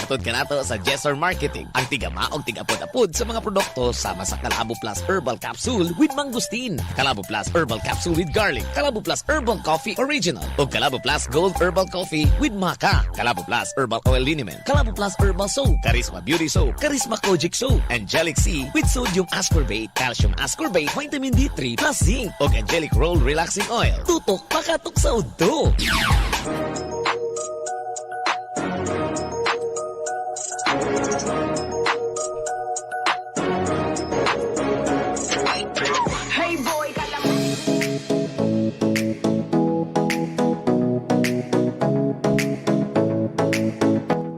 Matud kanato sa Jessor Marketing, ang tigamaog tigapod-apod sa mga produkto sama sa Kalabo Plus Herbal Capsule with Mangosteen, Kalabo Plus Herbal Capsule with Garlic, Kalabo Plus Herbal Coffee Original, ug Kalabo Plus Gold Herbal Coffee with Maca, Kalabo Plus Herbal Oil Liniment, Kalabo Plus Herbal Soap, Charisma Beauty Soap, Charisma Kojic Soap, Angelic C with Sodium Ascorbate, Calcium Ascorbate, Vitamin D3 plus Zinc, ug Angelic Roll Relaxing Oil. Tutok pakatok sa udto. Hey boy, kala mo.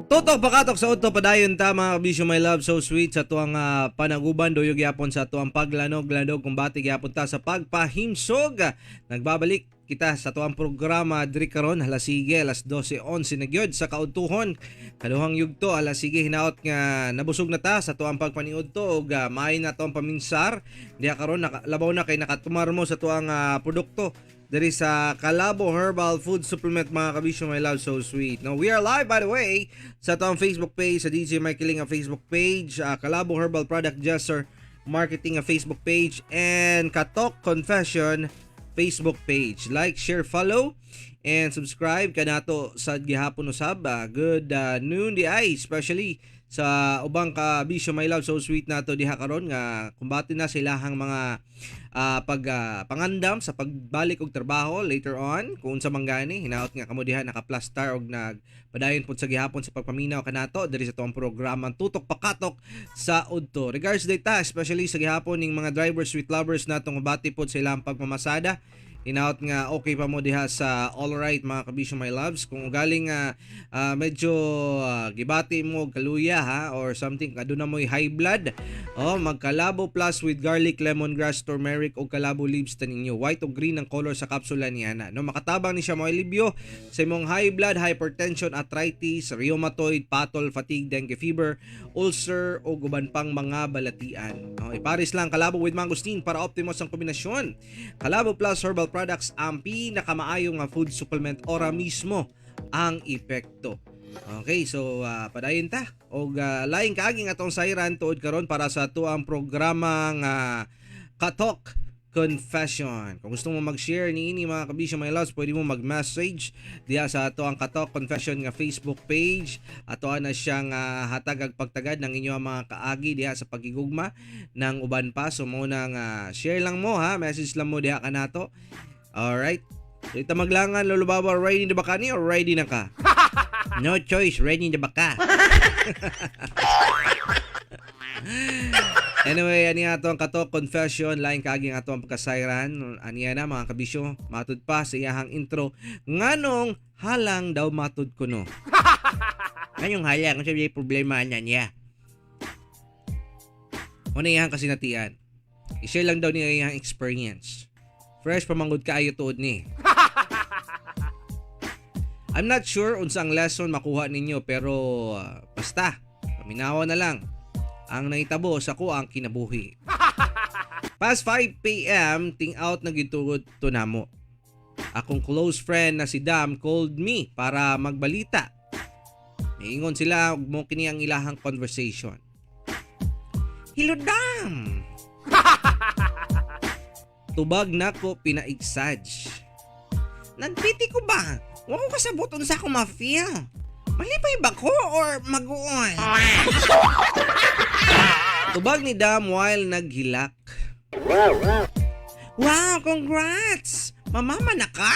Tutok pakatok sa udto, padayon ta, mga kabisyo, my love so sweet, sa tuang panaguban doyo gyapon sa tuang paglanog-lanog kumbati gyapon ta sa pagpahimsog. Nagbabalik kita sa tuang programa diri karon alas sige alas 12:11 na gyud sa kaudtuhon kaduhang yugto alas sige. Hinaot nga nabusog na ta sa tuang pagpaniudto ug maayo na tuang paminsar diha karon, labaw na kay nakatumar mo sa tuang produkto diri sa Kalabo Herbal Food Supplement, mga kabisyo, my love so sweet. Now, we are live, by the way, sa atong Facebook page, sa DJ Mike Kiling ang Facebook page, Kalabo Herbal Product Jester Marketing ang Facebook page, and Katok Confession Facebook page. Like, share, follow, and subscribe kanato sa gihapon usab. Good noon di ay, especially sa ubang kabisyo, my love so sweet nato diha karon nga kumbate na sa ilahang mga pag pangandam sa pagbalik og trabaho later on kung unsa man gani. Hinaot nga kamo diha naka-plastar og nagpadayon pud sa gihapon sa pagpaminaw kanato diri sa tuang programa Tutok Pakatok sa Udto. Regards data especially sa gihapon ning mga drivers, sweet lovers natong bati pod sa ilang pagmamasada. Hinaot nga okay pa mo diha sa all right, mga kabisyo, my loves. Kung ugaling nga medyo gibati mo og kaluya ha or something, aduna mo'y high blood, oh, magkalabo Plus with garlic, lemongrass, turmeric o kalabo leaves ta ninyo. White o green ang color sa kapsula niya na, no? Makatabang ni siya mo alibyo sa imong high blood, hypertension, arthritis, rheumatoid, patol, fatigue, dengue fever, ulcer o uban pang mga balatian. Oh, iparis lang kalabo with mangosteen para optimos ang kombinasyon. Kalabo Plus Herbal Products ang pinakamaayo nga food supplement, ora mismo ang epekto. Okay, so padayon ta. Og laing kaaging atong sayran tuod karon para sa tuang programa nga Katok Confession. Kung gusto mo mag-share niini, mga kabisyo, my loves, pwede mo mag-message diha sa ato ang Katok Confession nga Facebook page. Ato na siyang hatag ag pagtagad ng inyong mga kaagi diha sa pagigugma ng uban pa. So mo nang share lang mo ha, message lang mo diha kanato. Alright. So ita maglangan, Lolo Baba, ready na ba ka ni or ready na ka? No choice, ready na ba ka? Anyway, ani ato ang Katok Confession, laing kaaging ato ang pagkasayran. Aniya na, mga kabisyo, matud pa sa iyahang intro. Nganong halang daw matud kuno? Ngayong halang, kasi may problema niya niya. Una iyahang kasinatian. I-share lang daw niya iyahang experience. Fresh pamangod kaayo tuod ni. I'm not sure unsa ang lesson makuha ninyo pero basta, paminawa na lang ang nahitabo sa kuang kinabuhi. Past 5 p.m., ting out na gitugod to namo. Akong close friend na si Dam called me para magbalita. Niingon sila ug mo kini ang ilahang conversation. "Hello, Dam." Tubag nako pinaigsaj. "Nagpiti ko ba? Wa ko kasabot unsa ako ma-feel. Malipay ba ko or maguon?" Tubag ni Dam while naghilak. "Wow, congrats! Mamama na ka!"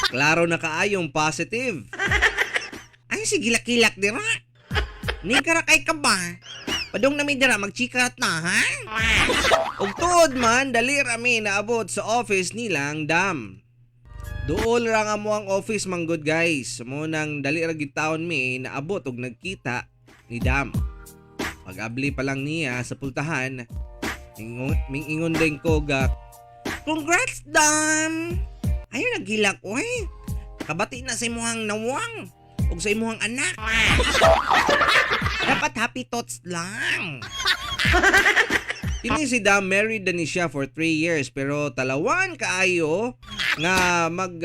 Klaro na kaayong positive. "Ay, sige kilak dira. Ni kay ka ba? Padong na mi dira magchika na ha?" Ug tuod man, dali rami naabot sa office nilang Dam. Duol ra nga mo ang office manggod, guys. Mo nang dali ra gid taon mi naabot og nagkita ni Dam. Pag-abli pa lang niya sa pultahan, mingingon din ko ga, "Congrats, Dam! Ayo naghilak oy. Kabati na sa imuhang nawang ug sa imuhang anak. Dapat happy thoughts lang." Kini si Dam, married na ni siya for 3 years pero talawan kaayo nga mag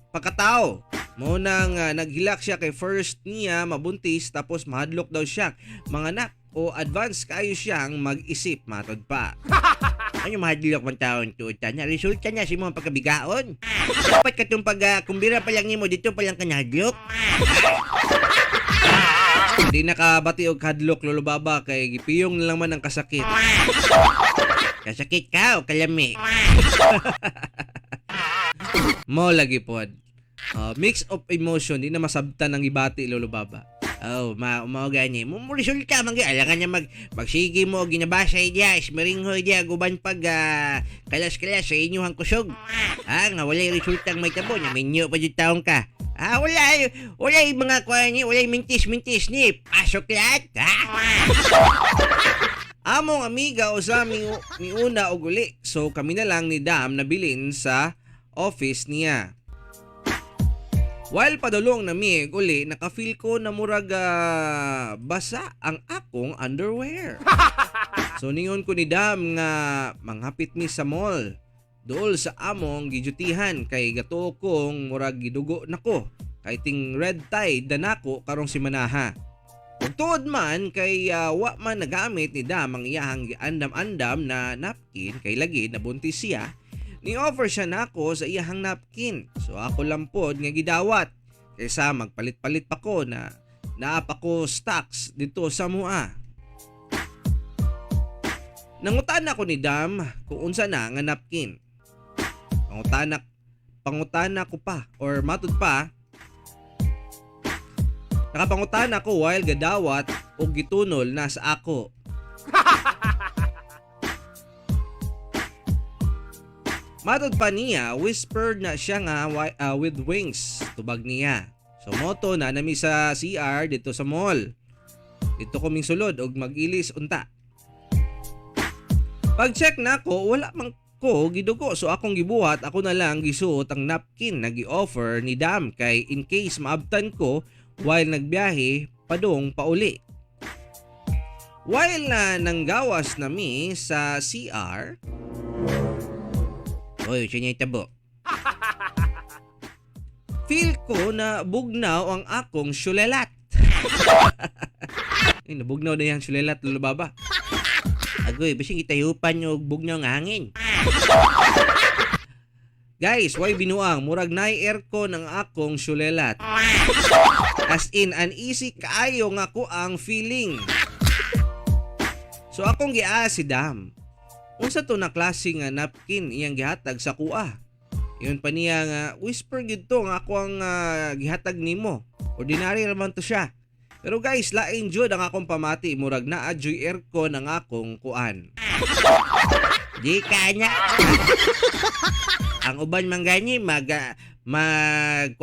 pagkatao. Mao nang naghilak siya kay first niya mabuntis tapos mahadlok daw siya manganak o advance kayo siyang mag-isip, matod pa. Ano mahadlok man taon tuod ta na resulta na sa imong pagkabigaon. Dapat katong pag kumbira pa lang nimo dito pa lang ka nahadlok. Di nakabati og hadlok, Lolo Baba, kay gipiyong na lang man ang kasakit. Kasakit ka o kalami. Mo lagi pod. Mix of emotion, di na masabtan ang ibati, Lolo Baba. Oh, ma mao gani. Mo mo resulta man gyud alangan niya magsige mo og ginabasa diya, ismiringhoy diya guban pag kalas-kalas sa inyong kusog. Ah, nga walay resultang may tabo nya minyo pa jud taon ka. Ah, wala wala mga kuan ni, walay mintis-mintis ni. Pasok lahat, ha? Among amiga usa miuna og uli. So kami na lang ni Dam nabilin sa office niya. While padulong na mi og uli, naka-feel ko na murag basa ang akong underwear. So ningon ko ni Dam nga manghapit mi sa mall. Dool sa among gijutihan kay gato kong murag gidugo nako kay ting red tide na nako karong simanaha. Ug tuod man kay wa man nagamit ni Dam ang iyahang giandam-andam na napkin kay lagi nabuntis siya. Ni-offer siya nako sa iyahang napkin. So ako lang pod nga gidawat kaysa magpalit-palit pa ko na naa pa ko stocks dito sa mua. Nangutan ako ni Dam kung unsa na nga napkin. Pangutana ko pa or matud pa nakapangutana ko while gadawat og gitunol na sa ako. Matod pa niya, whispered na siya nga with wings, tubag niya. So moto na nami sa CR dito sa mall. Dito kaming sulod og mag-ilis unta. Pag-check nako, wala man ko gidugo. So akong gibuhat, ako na lang gisuot ang napkin na gi-offer ni Dam kay in case maabtan ko while nagbiyahe padung pauli. While na nanggawas nami sa CR, Oy, siya niya tabo. Feel ko na bugnaw ang akong syulelat. Ay, nabugnaw na yung syulelat, Lolo Baba. Agoy, bisin gitayupan og bugnaw nga hangin. Guys, why binuang? Murag nay aircon ang akong syulelat. As in, uneasy kaayo nga ko ang feeling. So akong giaa si Dam. Unsa to na klase nga napkin iyang gihatag sa kuha? Ingon pa niya nga whisper gid to nga ako ang gihatag nimo. Ordinary ra man to siya. Pero guys, lain jud ang akong pamati, murag naa juy aircon ang akong kuan. Di ka na. Ang uban man gani mag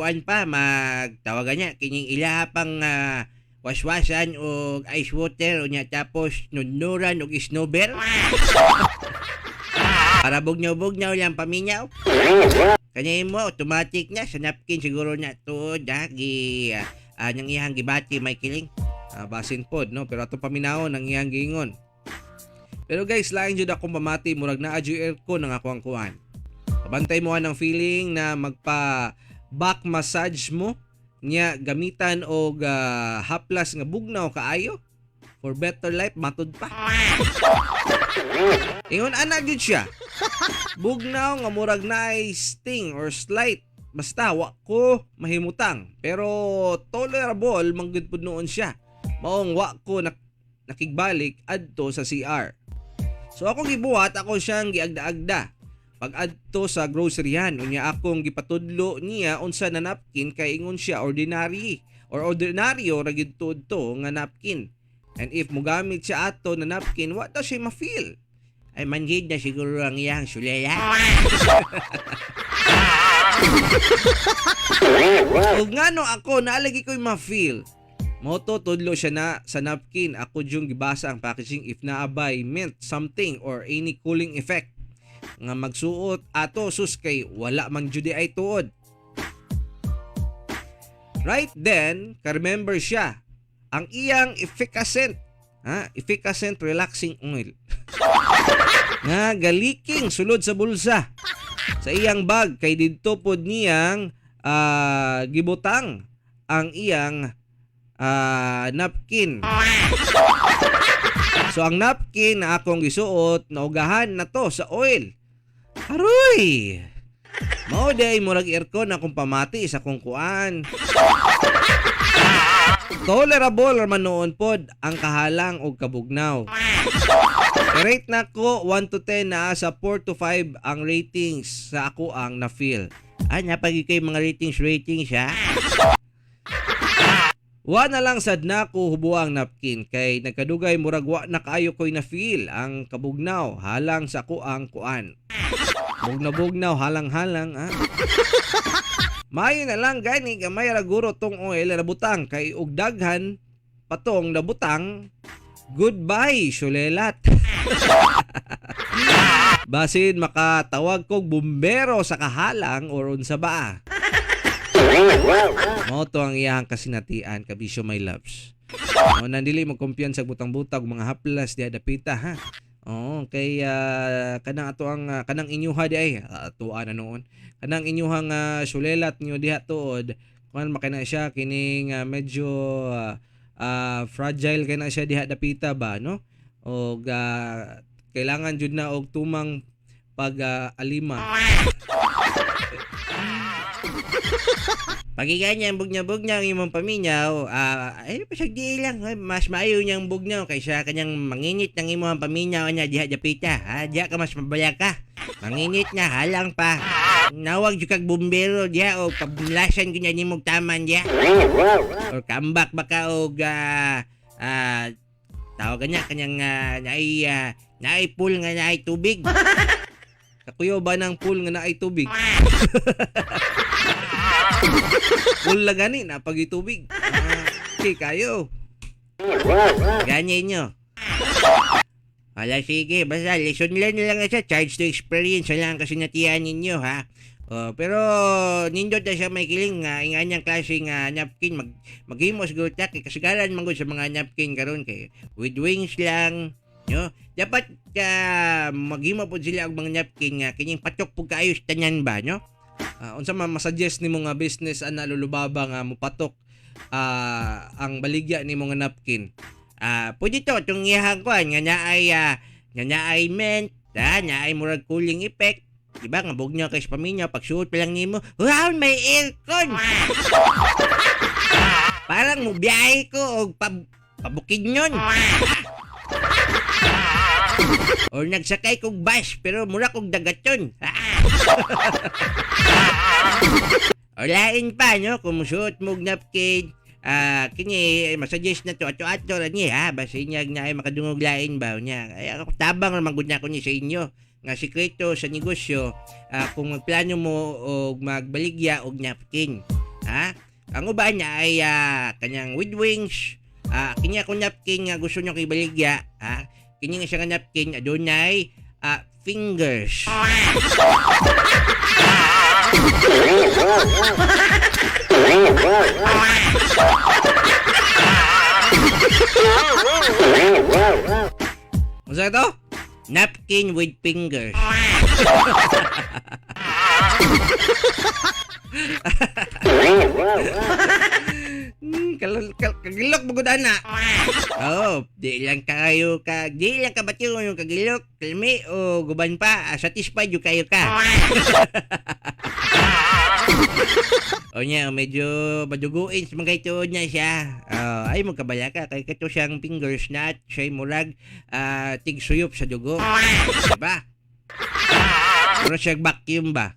kuan pa mag tawagan niya kining ilaha pang waswasan og ice water unya tapos nudnuran og snowbell. Para bugnaw-bugnaw lang paminyaw. Kanya mo automatic na sa napkin siguro na tuod ha gi nang iyang gibati may kiling. Basin pod no, pero atong paminawon ang iyang giingon. Pero guys, lain jud akong pamati, murag naa jud aircon ang akong kuan. Kabantay mo ang feeling na magpa back massage mo niya gamitan og haplas nga bugnaw kaayo for better life, matud pa. Ingon ana gyud siya. Bugnaw nga murag naay sting or slight, basta wa ko mahimutang pero tolerable man gyud pud noon siya. Maong wa ko nakigbalik adto sa CR. So akong gibuhat, ako siyang giagda-agda. Pag adto sa groceryan, unya akong gipatudlo niya unsa na napkin kay ingon siya ordinary or ordinaryo ra gyud tuod to nga napkin. And if mogamit siya ato na napkin, wa daw siya ma-feel. Ay manhid na siguro ang iyang sulela. Ug ngano ako naalagi ko'y ma-feel. Moto tudlo siya na sa napkin. Ako yung gibasa ang packaging if naabay mint something or any cooling effect nga magsuot ato, sus kay wala man jud ay tuod. Right then, ka-remember siya ang iyang efficacent, ha? Efficacent relaxing oil nga galiking sulod sa bulsa sa iyang bag kay didto pod niyang gibutang ang iyang napkin. So ang napkin na akong gisuot, naugahan na to sa oil. Aroy! Mao day murag aircon akong pamati sa akong kuan. Tolerable man noon pod ang kahalang og kabugnaw. Rate na ko 1 to 10, naa sa 4 to 5 ang ratings sa ako ang na-feel. Ah, napagi kay mga ratings ratings ha. Wa na lang sad nako hubo ang napkin kay nagkadugay murag wa na kaayo ko'y na-feel ang kabugnaw halang sa ako ang kuan. Bugnaw-bugnaw, halang-halang ah. Maayo na lang gani gamay ra guro tong oil na nabutang kay og daghan patong nabutang, goodbye sulelat. Basin makatawag kog bumbero sa kahalang or unsa ba. Mao to ang iyahang kasinatian, kabisyo my loves. O nandili mo kumpiyansa butang-butang mga haplas diha dapita ha. Oo, kay kanang ato ang kanang inyuha di ay atoa na noon. Kanang inyuhang sulelat niyo diha tuod, kuan makina siya kining medyo fragile kay na siya diha dapita ba, no? Og kailangan jud na og tumang pag alima. Pag ganyan, bugnaw-bugnaw ang imong paminaw, ay pasag di lang, ay, mas maayo niyang bugnaw kaysa kanyang manginit ng imong paminaw niya diha dapita. Ha, diha ka mas mabaya ka. Manginit na halang pa. Nawag jud kag bumbero diha o pabulasan gyud niya nimog taman diha. Or comeback baka og tawag niya kanyang naay pool nga naay tubig. Kakuyaw ba ng pool nga naay tubig? Pool la gani na pag-tubig. Okay kayo. Ganyan nyo. Wala, sige. Basta, lesson learned na lang siya. Charge to experience na lang kasi natiyan ninyo, ha? Oh, pero nindot na siya may kiling nga inganyang klase nga napkin maghimo siguro ta kay kasagaran man gud sa mga napkin karon kay with wings lang, no? Dapat ka maghimo pud sila og mga napkin nga kining patok pud kaayo sa tanan ba, no? Unsa man masuggest nimo nga business ana, Lolo Baba, nga mopatok ang baligya nimo nga napkin? Pwede to itong iyahang kuan nga naay mint, ha, naay murag cooling effect. Diba nga bugnaw kay sa paminyo pag suot pa lang nimo, wow, may aircon. Parang mubiyahe ko og pabukid nun. Or nagsakay kog bus pero mura kog dagaton. Or lain pa, no, kung musuot mo og napkin, kini masuggest na to ato-ato ra ni ha, basta inyag na ay makadungog lain ba niya. Ay ako tabang ra man gud na ko ni sa inyo nga sikreto sa negosyo, kung magplano mo og magbaligya og napkin. Ha? Ang uban niya ay kanyang with wings. Kini ako napkin nga gusto nyo kay baligya, ha? Kini nga siya nga napkin adunay fingers. Unsa ito? Napkin with fingers. Kagilok bugod ana. Oo, di lang ka batiw yung kagilok, kalmi o guban pa, satisfied yung kayo ka. O niya, medyo maduguin sa mga ituod niya siya. Oh, ay magkabala ka kay kato siyang fingers na at siya'y murag tigsuyop sa dugo. Diba? Mura siya vacuum ba?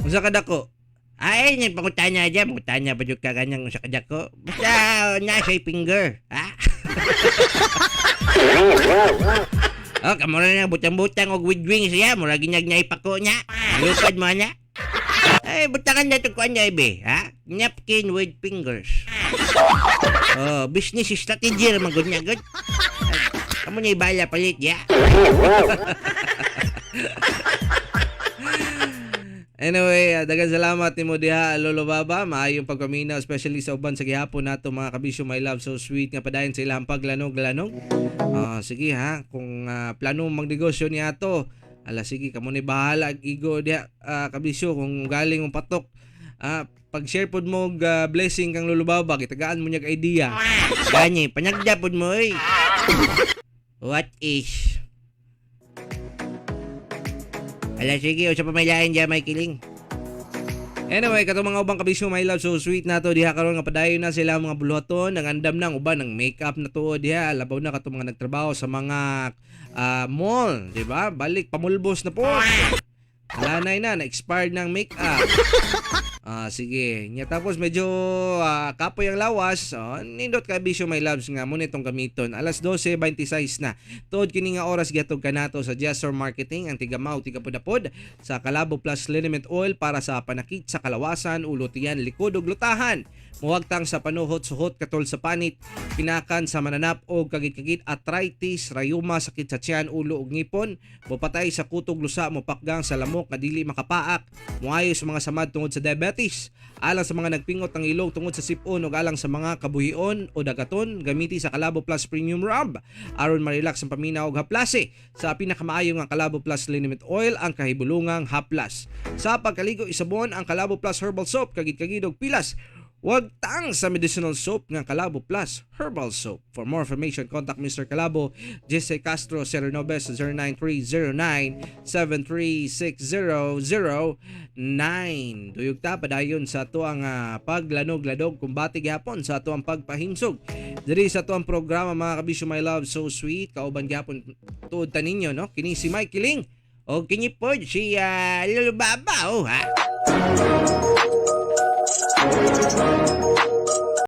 Unsa ka dako? Ay, nang pangutana dyan. Pangutana pa dyan ka ganyang sa kadako. Basta, nasa finger. Ha? Oh, kamura na butang-butang og with wings ya. Mura ginyag niya ipako niya. Lupad mo niya. Ay, butangan na ito kuan niya, ibe. Ha? Napkin with fingers. Oh, business strategy ra man gud niya, gud. Ay, kamo niya ibala palit, ya. Anyway, daghang salamat nimo diha, Lolo Baba. Maayong pagpaminaw, especially sa uban sa gihapon nato, mga kabisyo my love so sweet nga padayon sa ilang paglanog-lanog. Sige ha, kung plano magnegosyo niya ato, Ala sige, kamo ni bahala ag igo diha, kabisyo, kung galing mong patok. Pag-share pod mo og blessing kang Lolo Baba, gitagaan mo niya og idea. Gani, panagda pod mo oy. What is? Ala sige, usa pa may lain diya, may kiling. Anyway, katong mga ubang kabisyo, my love, so sweet na to diha karon nga padayon na sila mga buluhaton, nangandam na ang uban ng makeup na to diha, labaw na katong mga nagtrabaho sa mga mall, di ba? Balik pamulbos na po. Wala na, na-expired ng makeup. Sige. Nya tapos medyo kapoy ang lawas. Oh, nindot ka bisyo, my loves, nga mo nitong gamiton. Alas 12:26 na. Tuod kini nga oras gihatod kanato sa Jessor Marketing ang tigamaw tigapod-apod sa Kalabo Plus Liniment Oil para sa panakit sa kalawasan, ulo, tiyan, likod ug lutahan. Muwagtang sa panuhot, suhot, katol sa panit, pinakan sa mananap o kagit-kagit, arthritis, rayuma, sakit sa tiyan, ulo ug ngipon, mopatay sa kutog lusa, mopakgang sa lamok nga dili makapaak, moayo sa mga samad tungod sa diabetes, alang sa mga nagpingot ang ilong tungod sa sipon ug alang sa mga kabuhion o dagaton, gamiti sa Kalabo Plus Premium Rub aron ma-relax ang paminaw ug haplase. Sa pinakamaayo nga Kalabo Plus Liniment Oil ang kahibulungang haplas. Sa pagkaligo isabon ang Kalabo Plus Herbal Soap, kagid-kagid og pilas. Wag tang sa medicinal soap nga Kalabo Plus Herbal Soap. For more information, contact Mr. Kalabo, Jesse Castro, Serenobes, 0930-973-6009. Duyog ta padayon sa atuang paglanog-ladog kumbati gihapon sa atuang pagpahimsog. Diri sa atuang programa, mga kabisyo, my love, so sweet, kauban gihapon tuod ta ninyo, no? Kini si Mike Kiling. O kini pod si Lolo Baba oh ha.